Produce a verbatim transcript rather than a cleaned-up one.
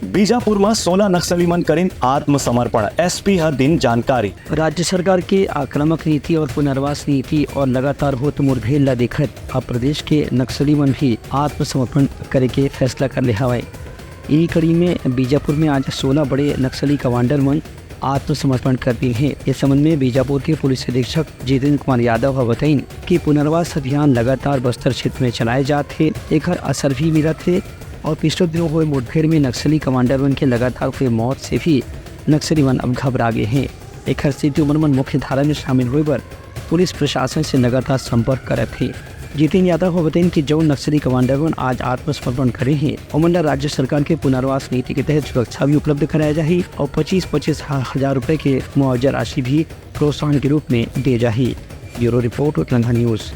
बीजापुर म सोलह नक्सली मन करिन आत्मसमर्पण, एसपी ह दिन जानकारी। राज्य सरकार के आक्रामक नीति और पुनर्वास नीति और लगातार होत मुठभेड़ ला देखत अब प्रदेश के नक्सली मन भी आत्मसमर्पण करे के फैसला कर ले हवय। इही कड़ी में बीजापुर में आज सोलह बड़े नक्सली कमांडर मन आत्मसमर्पण कर दीन हे। इस संबंध में बीजापुर के पुलिस अधीक्षक जितेंद्र कुमार यादव ह बताइन कि पुनर्वास अभियान लगातार बस्तर क्षेत्र में चलाए जात हे, एकर असर भी मिलत हे और पिछले दिनों हुए मुठभेड़ में नक्सली कमांडर मन के लगातार हुए मौत से भी नक्सली मन अब घबरा गए हैं। एकर सेती उमन मन मुख्य धारा में शामिल होए बर पुलिस प्रशासन से लगातार संपर्क करत हे। जितेंद्र यादव ह बताइन कि जउन नक्सली कमांडर मन आज आत्मसमर्पण करे हे, ओमन ला राज्य सरकार के पुनर्वास नीति के तहत सुरक्षा भी उपलब्ध कराया जाही और पच्चीस पच्चीस हजार रुपए के मुआवजा राशि भी प्रोत्साहन के रूप में दिए जाही। Bureau report, Uttaranchal news.